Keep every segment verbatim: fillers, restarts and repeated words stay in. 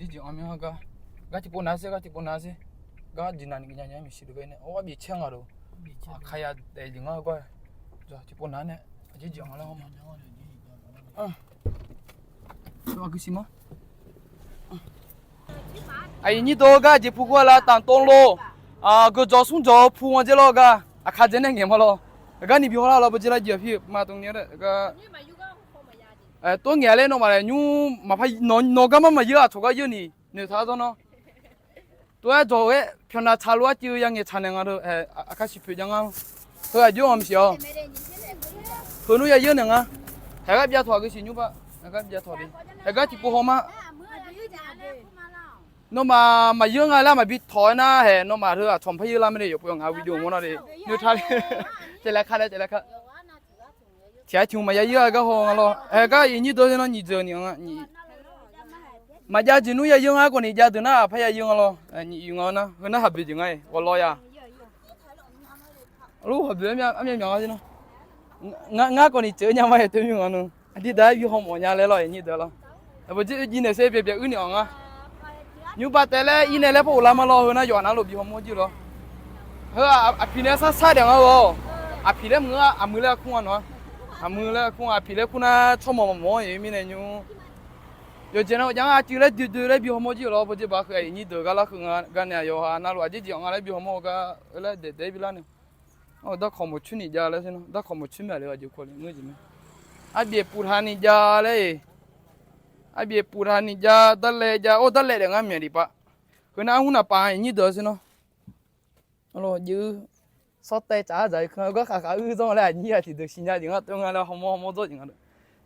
Jirjeq anr mir-a gar. Gar tiqpov nav sher, gar tiqpov nav sher. Gar jeq nav ni nya nya maeqshi deuq bae nae, or, arbif caer nga lof. Aqkaqya daef jeq ngar-eu gar. Tiqpov nav nae, aqjeq jeq anr lar ma. Aqyuif nyir deuq-eu gar jeq pu gu-a la taqtov lof. Geuqjawq smrjawq-eu pu nga dzer lawr gar. Aqkaq dzae nae ngaeq ma lawr. Aqgar ni bi hawlar lawr, beujeq lar jeq-aq pi ma tov ni-a gar. Tov ngaeq-a laer nawmaf laer nymr maqpar nawq gar mar maqyeur-a, aqcawq gar yeur ni noeqtaq-awr zanr nawr. Tov-aer dzawq-aer pyawqnav tsaq lof-aer cuiv ya ngaeq tsaq naeq nga deuq. Aqkaq siqpoeq jav ngar. Heu aqjox-anr maqsiq-awr. Heu nmr ya yeur naeq nga. Haeq gar byav tawq-aq geusiq nymr bar. Haeq gar byav tawq de. Haeq gar tiqpov haw ma. Nawmaf maqyeur nga laer maqbi tawq-aer nar haeq, nawmaf heu aqcawq maqpar yeur lar mae de, yawqpov yawq nga video mawr nar de. Nymr tar le. Caevlav kar laer, caevlav kar. Tiq ghaq tiq hmq maqya yeur-a gar haw nga lawr. Haeq gar aqyuif nyir deuq-eu nawr nyiq dzeuq ni nga nyiq. Maqjav jeq nmr ya yeur nga khawf ni jav deuq nar aqpar ya yeur nga lawr. Nyiq yuf nga nar, heu nar haqboeq jeq nga-iq ghawqlaw ya. Arluf haqboeq armyav myaq nga. Ngar khawf ni tseuf nya ma-aer teu myanr nga nmr. Aqdui daq-aer bi hawmawf nya laer lawr, aqyuif nyir deuq lawr. Aqbawq jir oe jiv naeq sher byaeq byaeq uir ni-awq nga. Nymr bar taef laer ir nae laer par ghoflar ma lawr, heu nar yawqha navluf bi hawmawr jir lawr. Heu aqpiq nae sar sar daef nga-eu-awq. Aqpiq laer muiq-a, aqmuiq laer kur nga nawq-a. Aqmuiq laer kur, aqpiq laer kur nar tsawrmawq mawq-anr-iq mirnae nymr. Yawqjeq nav jav ngar aqcuiv laer doe doe laer bi hawmawr jir-euq lawr, bawjeq baq heu aqyuif nyir deuq gar lar keuv nga gar nae yawqha navluf aqjeq jeq-anr nga laer bi hawmawr-eu gar laer daef daef-aer bi lar nae. Darkawq mawq coer ni jav laer sher nar, darkawq mawq coer myav le aqjeq kawv le ngeur jeq mae. Arbyaeq puftaq ni jav laer-iq. Arbyaeq puftaq ni jav, darlaev jav, or darlaev daef ngar myaeq lif pav. Heu nar arhmr naqpav aqyuif nyir deuq sher nar. Arluf jeq-eu sawrtaev tsaf-aer dzaq-eu keuv-anr gar khaqkhaq uir zanr laer aqnyir ghaq tiqdeuq siqnya jeq ngar tov nga laer hawmawr hawmawr dzawr jeq nga deuq.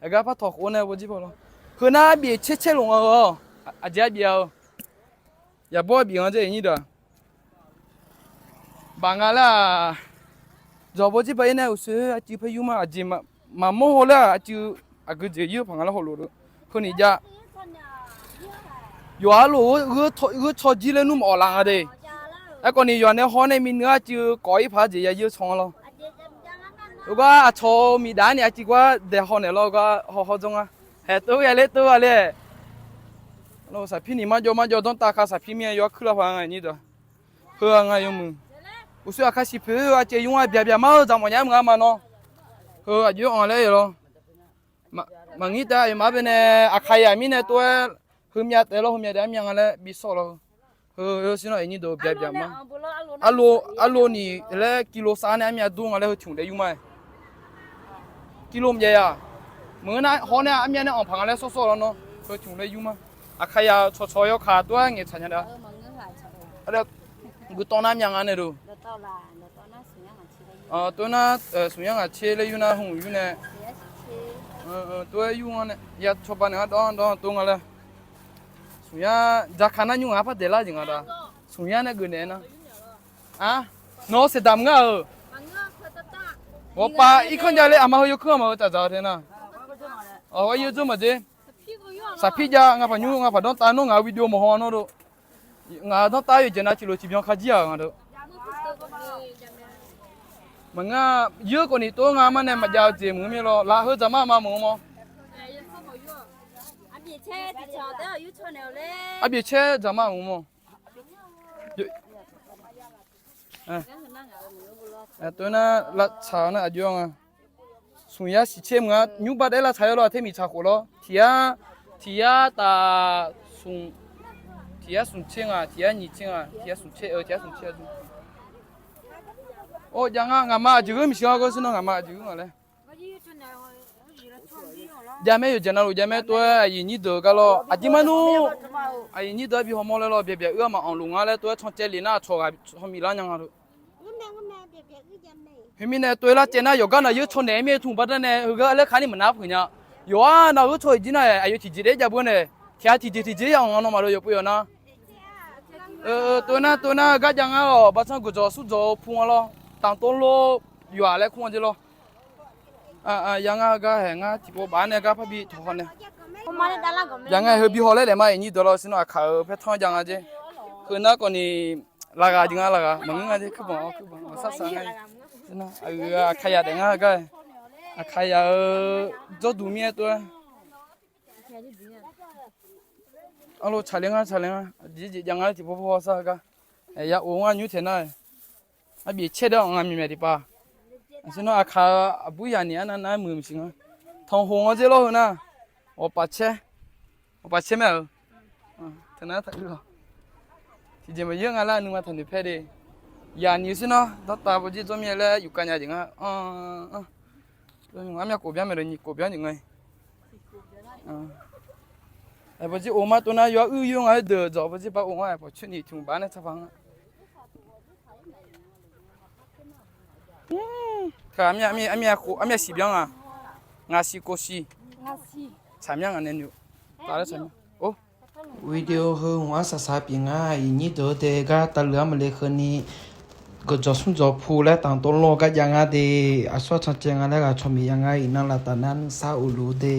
Aqgar par tawq khof-awr nae bawjeq paw lawr. Heu nar arbyaeq caer caer lof nga-eu-awq. Aqjeq arbyaeq-eu. Yaqbawr arbyaeq nga dzer aqyuif nyir deuq-aq. Baf nga laer-aq, dzawq bawjeq paw ir nae uqshoe aqcuiv paer yur ma, aqjeq maqmawr haw laer-aq aqcuiv aqgeu jeq yur paq nga laer hawlof-eu. Heu ni jav. Yawqha lof-aer gheur caw jir laer nmr maqawq laf nga de. Aerkhawf ni yawqha nae haw nae minui-anr aqcuiv kawv-ir paq-aer jeq ya yeur caw nga lawr. Heugar aqcawq-eu miqdaf-anr ni aqcuiv gar daeq haw naeq lawr gar haw haw dzawr nga. Haeq tov ya ler tov-a ler. Saqpir ni marjawv marjawv danrtav ka saqpir mir-aer yawar kuir lar paq nga nyir deuq. Heu-aq nga yawmuiq. Uqshoe aqkaq siqpoeq-eu aqcaev yur nga byaq byaq mar-eu dzaq mawf nya meuq-a ma nawr. Heu aqjox-anr laer-eu lawr. Maqngir taef-a, aqyawfmaf-anr baenae aqkaqyaq mirnae tov-aer, heumyav taef lawr, heumyav daef armyav nga laer bi sawr lawr-eu. Heu sher nar aqnyir deuq byaq byaq ma. Arlo ni laer kilo sar nae armyav dur nga laer heu tiq hmq daef yur ma-aer. Kilo mqjav ya. Meuq-eu nar hawr nae armyav nae anq paq nga laer sawr sawr lawr nawr. Heu tiq hmq laer yur ma. Aqkaqyaq cawqcawq yawkaq tov-aer ngaeqtsaq nya da. Guiqtawv nar armyav nga nae loq. Tov nar smq yar ngaq tser laer yur nar hmq yur nae. Tov-aer yur nga nae ya cawba naeq-anr dawr dawr tov nga laer. Smq yar dzaqkaq nar nymr ngaq-anr par daeqlar jeq nga da. Smq yar nae geuf naeq nar. Nawq-eu saeqdaq mq ngar-euq. Ghawqpav irkanr jav ler aqma heu yawkuir-a ma heu tsafdzaq-eu tae nar. Awq, yawdzeur maqdzer. Saqpir jav nga paqnymr nga paqdanr tav nawr ngaq-euq video maqhaw nawr do. Ngaq danr tav yawqjeq nav tiqlof tiqbyan ka jir-aq nga do. Maqngeur, yeur khawf ni tov nga mar nae maqjav-eu jeq meuq-eu mir lawr. Laf heu dzaqmar ma meuq-eu mawr. Arbyaeq caer dzaqmar meuq-eu mawr. Tov nar lavtsaq nar aqjox nga. Smq yar siqtser meuq-a nymrbav daef lavtsaq-aer lawr, aqter miqtsaq khof lawr. Tiq yar, tiq yar taf smq, tiq yar smq tser nga, tiq yar nyiq tser nga, tiq yar smq tser, tiq yar smq tser. Or, jav nga, ngaqma aqjeq gheur miqshi-awr geur sir nawr ngaqma aqjeq gheur nga laer. Jav mae, yawqjeq navluf jav mae, tov-aer aqyuif nyir deuq gar lawr. Aqdirmar nmr aqyuif nyir deuq-aer bi hawmawr laer lawr, byaeq byaeq uir-a maqanq luf nga laer tov-aer can caev lef nar aqcawq ghaq tsawq miq lar nya nga luf. Khoermirnae tov-aer lar caev nar yawqgar naq yeur caw naeq-aer mir-aer tmq bar dar nae heugar laer kar ni maqnar puq nya. Yawqha naq-eu caw-iq jir nar-aq aqyawf tiqjeq daef-aer jav beu nae, tiq ghaq tiqjeq tiqjeq-aer anq nga nawmaf lo yawqpov yawq nar. Tov nar tov nar gar jav ngar-awq, baqsanr guqdzawq surdawq-eu pu nga lawr. Taqtov lor, yawqha laer kur nga jer lawr. Ya ngar gar haeq ngar tiqpov baf-aer nae gar parbi tawq haw nae. Ya ngar heu bi haw laer daef ma, aqnyir deuq lawr sir nawr aqkaq-euq paertanr jav nga jer. Heu nar khawf ni laqghaq jeq nga laqghaq maqngeur nga jer, kuirbanq kuirbanq sar sar nga. Aqyuif aqkaqyaq daef ngar gar. Aqkaqyaq-euq jawrduq mir-aer tov-aer. Arlawr, tsaqler nga, tsaqler nga. Aqjeq jeq jav nga laer tiqpov paw sar-eu gar. Ya of nga nymr taeq nar-aer, arbif caer deuq-anr nga myaeq myaeq tiqpav. Aqsur nar aqkaq-eu aqbur yaq ni arnav nar-aer muiq maqsiq nga. Tanqhoq nga dzer lawr heu nar. Awqpaf caer, awqpaf caer mae-euq. Teunar taq-eu-awq. Tiqjeq maqyeur nga lar nuima taqnoeq paer de. Yaq ni sir nar dawrtav bawjir dzawr mir-aer laer yufkav nya jeq nga. Armyav khof byanr maeq lo nyiq khof byanr jeq nga. Bawjir of mar tov nar yawar uir yoer nga-aer deuq dzawq bawjir bar of ngar-aer pawqcoer ni tiq hmq baf nae tsaq paq nga. Armyav siq byanr nga. Ngaq siq khof siq. Tsaqmyanr nga nae noeq. Taf laer tsaqmyanr. Video heu hmq-anr saqsaq pyeuf nga. Iqnyir deuq-eu dae gar tavleuq-anr maqle heuni geuqdzawq smr dzawq pu laer taq tov lawr gar jav nga de. Aqsur aqcan caev nga laer ghaq cawq miq ya nga. Iqnan laf taf nar nuisar of luf de.